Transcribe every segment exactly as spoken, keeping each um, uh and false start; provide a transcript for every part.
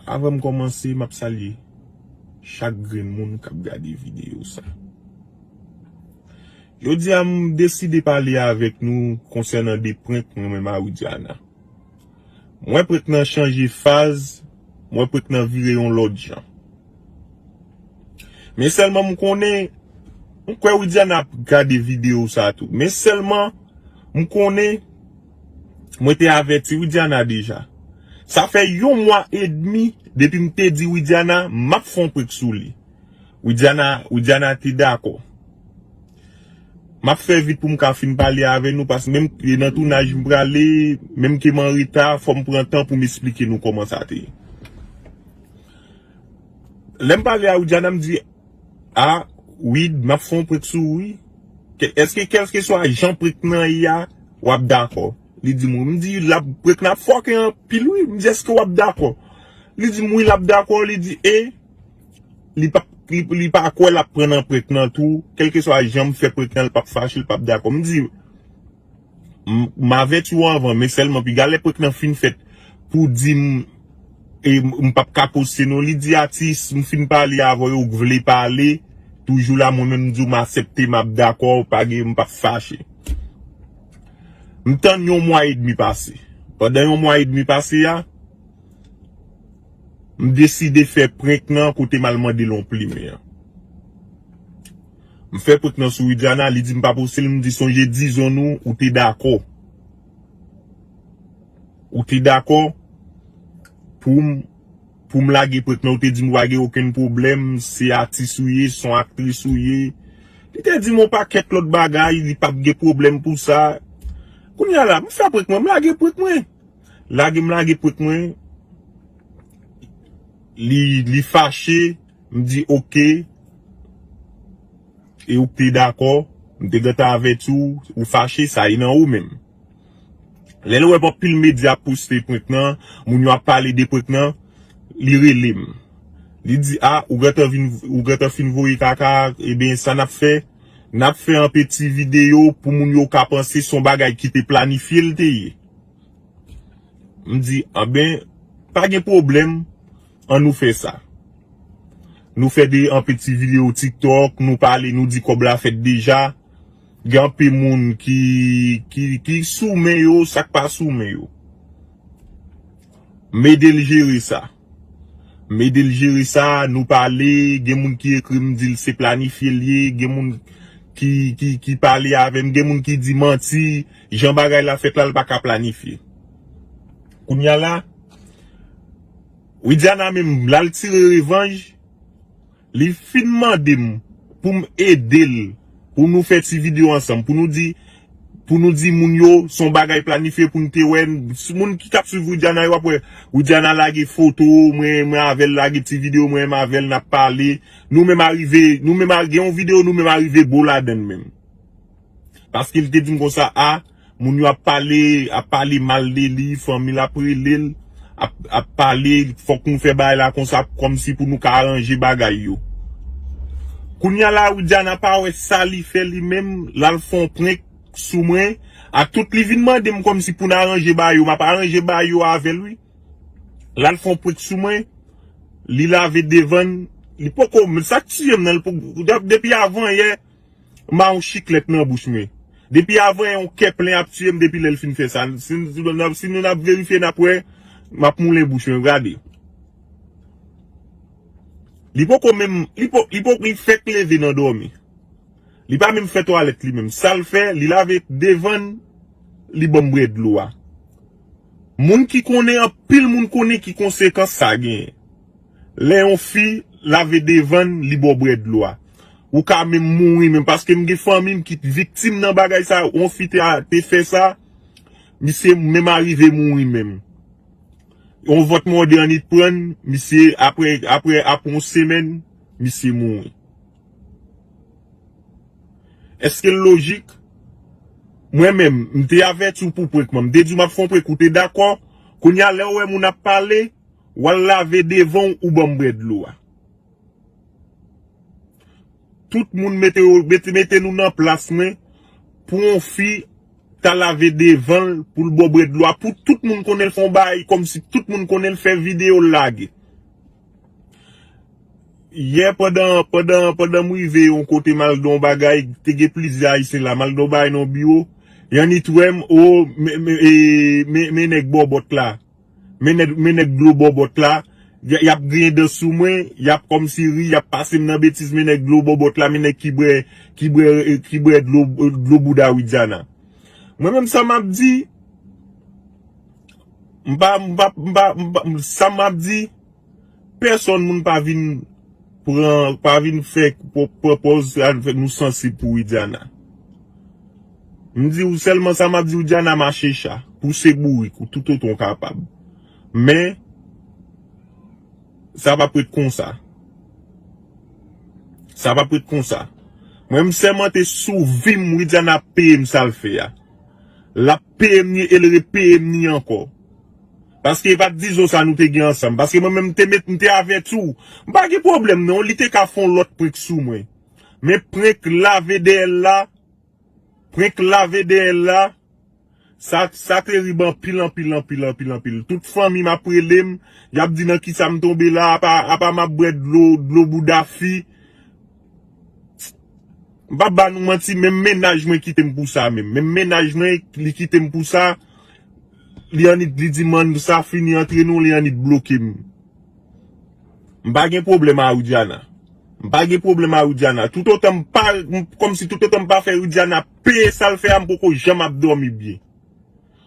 Avan m kòmanse, m ap salye chak grenn moun k ap gade videyo sa. Jodi a, m deside pale avèk nou konsènan de prank mwen menm a Widiana. M wè prank nan chanje faz, m wè prank nan vire yon lòt jan. Men sèlman m konnen, m kwè Widiana ap gade videyo sa tou. Men sèlman, m konnen, mwen te avèti Widiana deja. Sa fè yon mwa edmi depi m te di Widiana, m ap fè yon prank sou li. Widiana, Widiana te dakò. M ap fè vit pou m ka fin pale avè nou, paske menm ke nan tounaj m prale, menm ke m an reta, fò m pran tan pou m esplike nou kòman sa te ye. Lè m pale a Widiana, m di, a, Wid, m ap fè yon prank sou ou, wi. Ke, èske kèlkeswa jan prank nan ye a, w ap dakò? Li di m, wi. M di, l ap, prank nan ap fòke anpil, wi. M di, èske w ap dakò? Li di m, wi, l ap dakò. Li di, e, li p ap, li, li pa kwè l ap pran nan prank nan tou. Kèlkeswa jan m fè prank nan, li p ap fache, li p ap dakò. M di, m, m avèti w anvan, men sèlman piga lè prank nan fin fèt pou di m, e, m, m p ap ka poste non. Li di, atis, m fin pale avè w, ou k vle pale, toujou la, mwen menm m di w m aksepte, m ap dakò, pa gen, m p ap fache. M tann yon mwa edmi pase. Pandan yon mwa edmi pase a, m deside fè prank nan kote m al mande l yon plimen an. M fè prank nan sou Widiana, li di m pa poste l, m di sonje dizon nou, ou te dakò. Ou te dakò pou m, pou m lage prank nan, ou te di m ou pa gen okenn pwoblèm, se atis ou ye, se yon aktris ou ye. Li te di m yon pakèt lòt bagay, li p ap gen pwoblèm pou sa. Kounye a la, m fè prank mwen, m lage prank mwen. Lage m lage prank mwen. Li, li fache, m di oke. E ou te dakò, m te gentan avèti w, ou fache, sa e nan ou menm. Lè l wè anpil medya ap poste prank nan, moun yo ap pale de prank nan, li rele m. Li di, a, ou gentan vin, ou gentan fin voye kaka, ebyen, sa n ap fè, n ap fè yon peti videyo pou moun yo ka panse se yon bagay ki te planifye l te ye. M di, anben, pa gen pwoblèm, ann nou fè sa. Nou fè de, yon peti videyo TikTok, nou pale, nou di kòb la fèt deja. Gen anpil moun ki, ki, ki sou men yo, sa k pa sou men yo. M ede l jere sa. M ede l jere sa, nou pale, gen moun ki ekri m di l se planifye l ye, gen moun ki, ki, ki pale avè m, gen moun ki di manti, jan bagay la fèt la, l pa ka planifye. Kounye a la, Widiana menm, l al tire revanj, li fin mande m pou m ede l, pou nou fè ti videyo ansanm, pou nou di, pou nou di moun yo, se yon bagay planifye pou n te wè. Moun ki t ap swiv Widiana yo ap wè, Widiana lage foto mwen, mwen avè l, lage ti videyo mwen, mwen avè l, n ap pale. Nou menm arive, nou menm a, gen yon videyo, nou menm arive bo ladann menm. Paske l te di m konsa, a, moun yo ap pale, ap pale mal de li, fanmi l ap rele l, ap, ap pale, fòk nou fè bagay la konsa, kòmsi pou nou ka aranje bagay yo. Kounye a la, Widiana pa wè sa li fè li menm, l al fè yon prank sou mwen, ak tout li vin mande m kòmsi pou n aranje bagay yo, m ap aranje bagay yo avè l, wi. L al fè yon prank sou mwen, li lave devan l, li poko, men sa k tiye m nan, li poko, depi avan yè, m a yon chiklèt nan bouch mwen. Depi avan yon kè plen ap tiye m depi lè l fin fè sa. Si, si, si nou n ap verifye, n ap wè, m ap moulen bouch mwen, gade. Li poko menm, li po, li po, li fèk leve nan dòmi. Li pa menm fè twalèt li menm. Sa l fè, li lave devan l, li ban m bwè dlo a. Moun ki konnen, anpil moun konnen ki konsekans sa genyen. Lè yon fi lave devan l, li ba w bwè dlo a. Ou ka menm mouri menm, paske m gen fanmi m ki viktim nan bagay sa, yon fi te, te fè sa, misye menm arive mouri menm. Yon vòt mòde annik pran l, misye, apre, apre, apre yon semèn, misye mouri. Èske l lojik? Mwen menm, m te avèti w pou prank mwen. M te di w m ap fè yon prank, ou te dakò. Kounye a, lè w wè moun ap pale, w al lave devan w, ou ban m bwè dlo a. Tout moun mete, mete, mete nou nan plas mwen pou yon fi ta lave devan l, pou l ba w bwè dlo a, pou tout moun konnen l fè yon bagay, kòmsi tout moun konnen l fè videyo l lage. Yè pandan, pandan, pandan m rive yon kote m al nan yon bagay, te gen plizyè Ayisyen la, m al nan yon bagay nan yon biwo, y annik wè m, o, men, men, e, men, men nèg bòbòt la. Men nèg, men nèg dlo bòbòt la, y, y ap griyen dan sou mwen, y ap kòmsi ri, y ap pase m nan betiz, men nèg dlo bòbòt la, men nèg ki bwè, ki bwè, ki bwè dlo, dlo bouda Widiana. Mwen menm sa m ap di, m pa, m pa, m pa, m pa, sa m ap di, pèsòn moun pa vin pran, pa vin fè pran pòz nou sansib pou Widiana. M di w sèlman sa m ap di w, Diana mache cha, pouse bourik ou toutotan w kapab. Men, sa p ap ret konsa. Sa p ap ret konsa. Mwen m sèmante sou vi m, Widiana ap peye m sa l fè a. L ap peye m ni e l repeye m ni ankò. Paske e pa t dizon sa nou te gen ansanm. Paske mwen menm m te met, m te avèti w. M pa gen pwoblèm non, li te ka fè yon lòt prank sou mwen. Men prank lave dèyè l la, prank lave dèyè l la, sa, sa terib anpil, anpil, anpil, anpil, anpil. Tout fanmi m ap rele m, y ap di nan kisa m tonbe la, apa, apa m ap bwè dlo, dlo bouda fi. M p ap ba nou manti, menm mennaj mwen kite m pou sa menm. Menm mennaj mwen, li kite m pou sa. Li annik, li di m sa fini antre nou, li annik bloke m. M pa gen pwoblèm a Widiana. M pa gen pwoblèm a Widiana. Toutotan m pa, m, kòmsi toutotan m pa fè Widiana peye sa l fè a, m poko janm ap dòmi byen.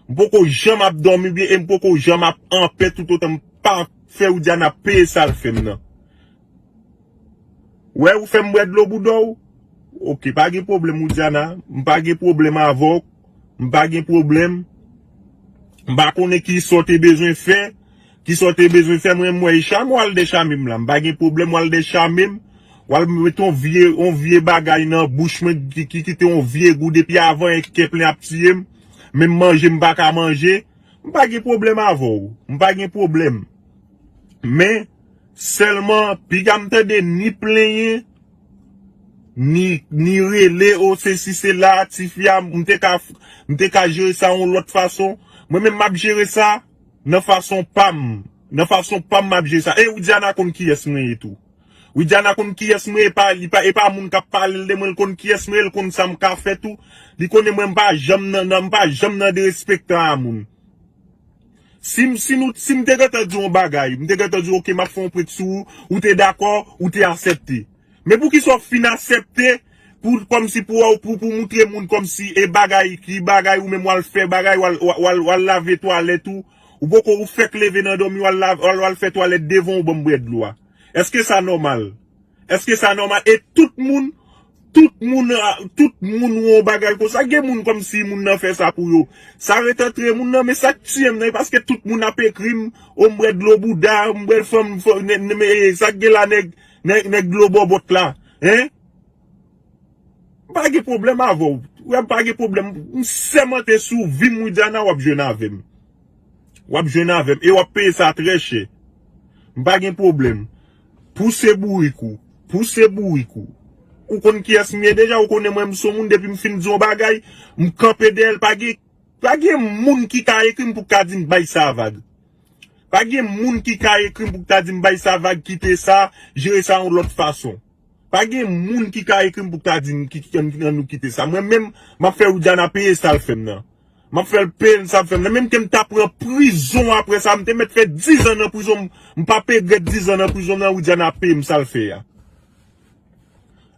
M poko janm ap dòmi byen e m poko janm ap anpè toutotan m pa fè Widiana peye sa l fè m nan. Wè ou fè m bwè dlo bouda w? Oke, pa gen pwoblèm, Widiana. M pa gen pwoblèm avè w. M pa gen pwoblèm. M pa konnen ki sa w te bezwen fè. Ki sa w te bezwen fè, mwen m wè e chame w al dèchame m la. M pa gen pwoblèm, w al dèchame m. W al met yon vye, yon vye bagay nan bouch mwen ki, ki kite yon vye gou depi avan e kè plen ap tiye m. Menm manje m pa ka manje. M pa gen pwoblèm avè w. M pa gen pwoblèm. Men, sèlman, piga m tande ni plenyen, ni, ni rele, o, sesi, sela, tifi a, m te ka, m te ka jere sa yon lòt fason. Mwen menm, m ap jere sa nan fason pa m. Nan fason pa m, m ap jere sa. E Widiana konn kiyès mwen ye tou. Widiana konn kiyès mwen ye, e pa, li pa, e pa moun k ap pale l de mwen, l konn kiyès mwen ye, l konn sa m ka fè tou. Li konnen mwen, m pa janm nan, nan, m pa janm nan derespektan a moun. Si m, si nou, si m te gentan di w yon bagay, m te gentan di w, oke, m ap fè yon prank sou ou, ou te dakò, ou te aksepte. Men poukisa w fin aksepte pou, kòmsi pou, pou, pou moutre moun kòmsi e bagay, ki bagay ou menm w al fè bagay, w al, w al, w al lave twalèt ou, ou poko ou fèk leve nan dòmi, w al lave, w al, w al fè twalèt devan w ban m bwè dlo a. Èske sa nòmal? Èske sa nòmal? E tout moun, tout moun, a, tout moun wè yon bagay konsa. Gen moun kòmsi moun nan fè sa pou yo. Sa ret antre moun nan, men sa k tiye m nan, e paske tout moun ap ekri m, o m bwè dlo bouda, m bwè fanm, fanm, nè, nè, men, e, sa k gen la nèg, nèg, nèg dlo bòbòt la, en? M pa gen pwoblèm avè w. Wè, m pa gen pwoblèm. M sèmante sou vi m, Widiana, w ap jwenn avè m. W ap jwenn avè m. E w ap peye sa trè chè. M pa gen pwoblèm. Pouse bourik ou. Pouse bourik ou. Ou konn kiyès m ye deja, ou konnen mwen m son moun depi m fin di yon bagay, m kanpe dèyè l, pa gen, pa gen moun ki ka ekri m pou ka di m bay sa vag. Pa gen moun ki ka ekri m pou ta di m bay sa vag, kite sa, jere sa yon lòt fason. Pa gen moun ki ka ekri m pou ta di m ki, ki, ki, ann nou kite sa. Mwen menm, m ap fè Widiana peye sa l fè m nan. M ap fè l peye sa l fè m nan. Menm ke m ta pran prizon apre sa, m te mèt fè dizan nan prizon, m, m p ap regrèt dizan nan prizon nan, Widiana peye m sa l fè a.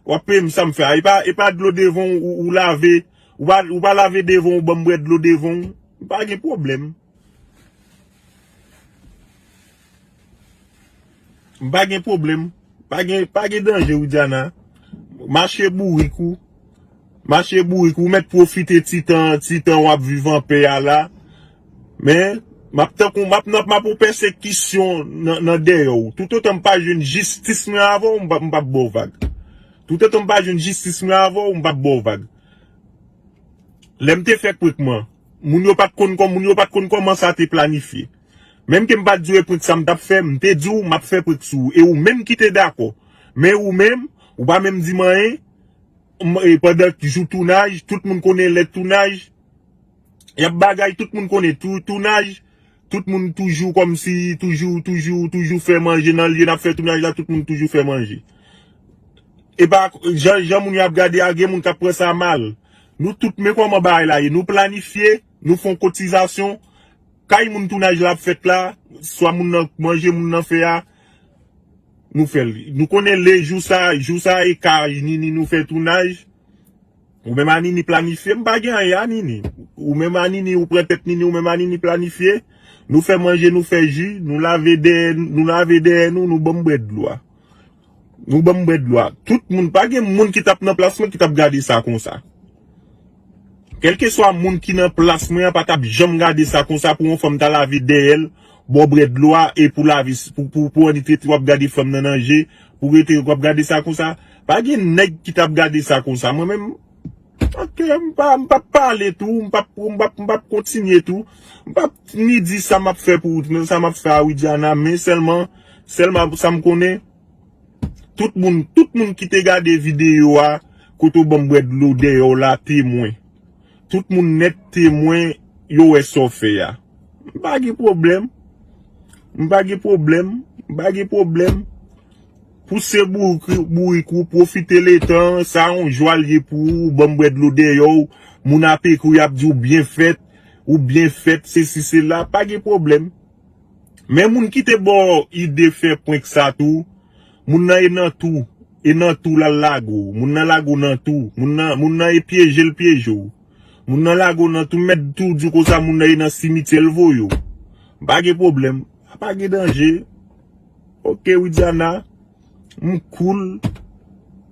W ap peye m sa m fè a. E pa, e pa dlo devan w, ou, ou lave, ou pa, ou pa lave devan w, ban m bwè dlo devan w. M pa gen pwoblèm. M pa gen pwoblèm. Pa gen, pa gen danje, Widiana. Mache bourik ou. Mache bourik ou. Ou mèt pwofite ti tan, ti tan w ap viv anpè a la. Men, m ap tankou, m ap nan, m ap yon pèsekisyon nan, nan dèyè w. Toutotan m pa jwenn jistis mwen avè w, m p ap, m p ap ba w vag. Toutotan m pa jwenn jistis mwen avè w, m p ap ba w vag. Lè m te fè prank mwen, moun yo pa t konn kòm, moun yo pa t konn kòman sa te planifye. Menm ke m pa t di w e prank sa m t ap fè, m te di w m ap fè prank sou ou. E ou menm ki te dakò. Men ou menm, ou pa menm di m anyen. M, e pandan jou tounaj, tout moun konnen lè tounaj. Y ap bagay, tout moun konnen tou, tounaj. Tout moun toujou kòmsi, toujou, toujou, toujou fè manje nan lye n ap fè tounaj la, tout moun toujou fè manje. E pa, jan, jan moun yo ap gade a, gen moun k ap pran sa mal. Nou tout, men kòman bagay la ye. Nou planifye, nou fè yon kotizasyon. Kay moun tounaj la ap fèt la, swa moun nan manje moun nan fè a, nou fè l. Nou konnen le jou sa, jou sa e ka Nini nou fè tounaj. Ou menm a Nini planifye, m pa gen anyen a Nini. Ou menm a Nini, ou pran tèt Nini, ou menm a Nini planifye. Nou fè manje, nou fè ji, nou lave dèyè, nou lave dèyè nou, nou ban m bwè dlo a. Nou ban m bwè dlo a. Tout moun, pa gen moun ki t ap nan plas mwen ki t ap gade sa konsa. Kèlkeswa moun ki nan plas mwen an pa t ap janm gade sa konsa pou yon fanm ta lave dèyè l, ba w bwè dlo a, e pou lave, pou, pou, pou annik rete w ap gade fanm nan nan je, pou rete w ap gade sa konsa. Pa gen nèg ki t ap gade sa konsa. Mwen menm, ok, m pa, m p ap pale tou, m p ap, m p ap, m p ap kontinye tou. M p ap ni di sa m ap fè pou, sa m ap fè a Widiana, men sèlman, sèlman sa m konnen, tout moun, tout moun ki te gade videyo a, kote w ban m bwè dlo dèyè w la, temwen. Tout moun nèt temwen, yo wè sa w fè a. M pa gen pwoblèm. M pa gen pwoblèm. M pa gen pwoblèm. Pouse bourik, bourik ou, pwofite letan, sa yon jwa l ye pou ou, ban m bwè dlo dèyè w, moun ap ekri w, y ap di w byen fèt, ou byen fèt, sesi, sela, pa gen pwoblèm. Men moun ki te ba w ide fè prank sa tou, moun nan e nan tou, e nan tou l al lage w, moun nan lage w nan tou, moun nan, moun nan e pyeje l pyeje w. Moun nan lage w nan tou, m mèt tou di w konsa moun nan e nan simityè l voye w. Pa gen pwoblèm, pa gen danje. Ok, Widiana, m cool.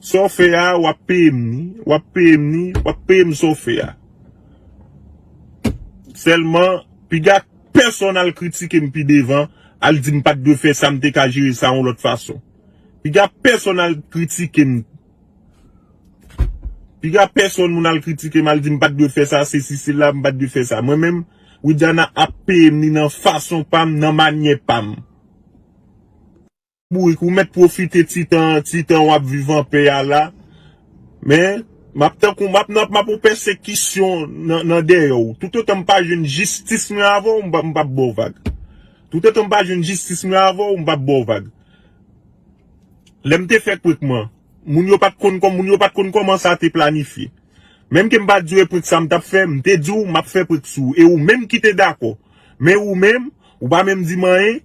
Sa w fè a, w ap peye m ni, w ap peye m ni, w ap peye m sa w fè a. Sèlman, piga pèsonn al kritike m pi devan, al di m pa t dwe fè sa, m te ka jere sa yon lòt fason. Piga pèsonn al kritike m. Piga pèsonn moun al kritike m, al di m pa t dwe fè sa, sesi, sela, m pa t dwe fè sa. Mwen menm, Widiana ap peye m ni nan fason pa m, nan manyè pa m. Bourik, ou mèt pwofite ti tan, ti tan w ap viv anpè a la. Men, m ap tankou, m ap nan, m ap yon pèsekisyon nan, nan dèyè w. Toutotan m pa jwenn jistis mwen avè w, m p ap, m p ap ba w vag. Toutotan m pa jwenn jistis mwen avè w, m p ap ba w vag. Lè m te fè prank mwen, moun yo pa t konn kòm, moun yo pa t konn kòman sa te planifye. Menm ke m pa t di w e prank sa m t ap fè, m te di w m ap fè prank sou ou. E ou menm ki te dakò. Men ou menm, ou pa menm di m anyen.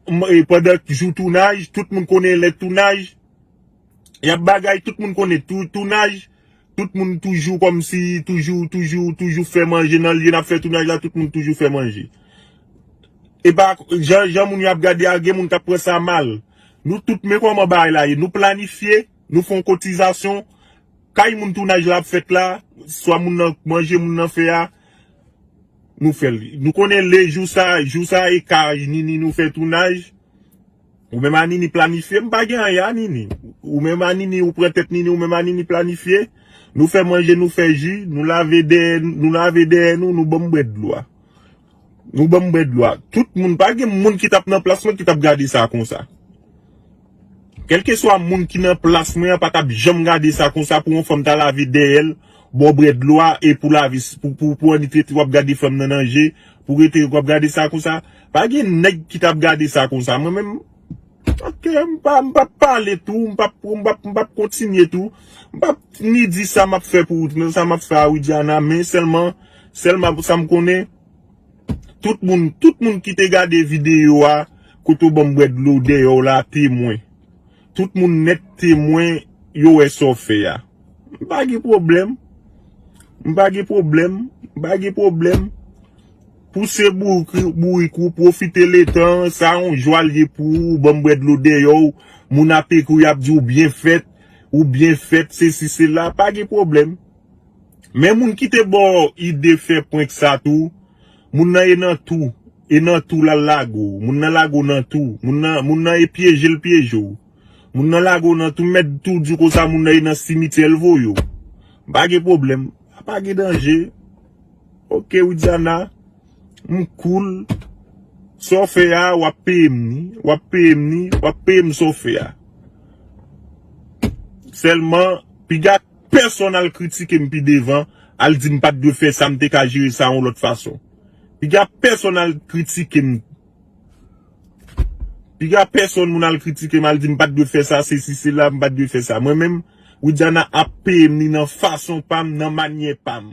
M, e, pandan jou tounaj, tout moun konnen lè tounaj, y ap bagay, tout moun konnen tou, tounaj, tout moun toujou kòmsi, toujou, toujou, toujou fè manje nan lye n ap fè tounaj la, tout moun toujou fè manje. E pa, jan, jan moun yo ap gade a, gen moun k ap pran sa mal. Nou tout, men kòman bagay la ye. Nou planifye, nou fè yon kotizasyon, kay moun tounaj la ap fèt la, swa moun nan manje moun nan fè a, nou fè l. Nou konnen le jou sa, jou sa e ka Nini nou fè tounaj. Ou menm a Nini planifye, m pa gen anyen a Nini. Ou menm a Nini, ou pran tèt Nini, ou menm a Nini planifye. Nou fè manje, nou fè ji, nou lave dèyè, nou lave dèyè nou, nou ban m bwè dlo a. Nou ban m bwè dlo a. Tout moun, pa gen moun ki t ap nan plas mwen ki t ap gade sa konsa. Kèlkeswa moun ki nan plas mwen an pa t ap janm gade sa konsa pou yon fanm ta lave dèyè l, ba w bwè dlo a, e pou lave, pou, pou, pou annik rete w ap gade fanm nan nan je, pou rete w ap gade sa konsa. Pa gen nèg ki t ap gade sa konsa. Mwen menm, ok, m pa, m p ap pale tou, m p ap, m p ap, m p ap kontinye tou. M p ap ni di sa m ap fè pou, sa m ap fè a Widiana, men sèlman, sèlman sa m konnen, tout moun, tout moun ki te gade videyo a, kote w ban m bwè dlo dèyè w la, temwen. Tout moun nèt temwen, yo wè sa w fè a. M pa gen pwoblèm. M pa gen pwoblèm. M pa gen pwoblèm. Pouse bourik, bourik ou, pwofite letan, sa yon jwa l ye pou ou, ban m bwè dlo dèyè w, moun ap ekri w, y ap di w byen fèt, ou byen fèt, sesi, sela, pa gen pwoblèm. Men moun ki te ba w ide fè prank sa tou, moun nan e nan tou, e nan tou l al lage w, moun nan lage w nan tou, moun nan, moun nan e pyeje l pyeje w. Moun nan lage w nan tou, m mèt tou di w konsa moun nan e nan simityè l voye w. Pa gen pwoblèm, pa gen danje. Ok, Widiana, m cool. Sa w fè a, w ap peye m ni, w ap peye m ni, w ap peye m sa w fè a. Sèlman, piga pèsonn al kritike m pi devan, al di m pa t dwe fè sa, m te ka jere sa yon lòt fason. Piga pèsonn al kritike m. Piga pèsonn moun al kritike m, al di m pa t dwe fè sa, se si, se la, m pa t dwe fè sa. Mwen menm, Widiana ap peye m li nan fason pa m, nan manyè pa m.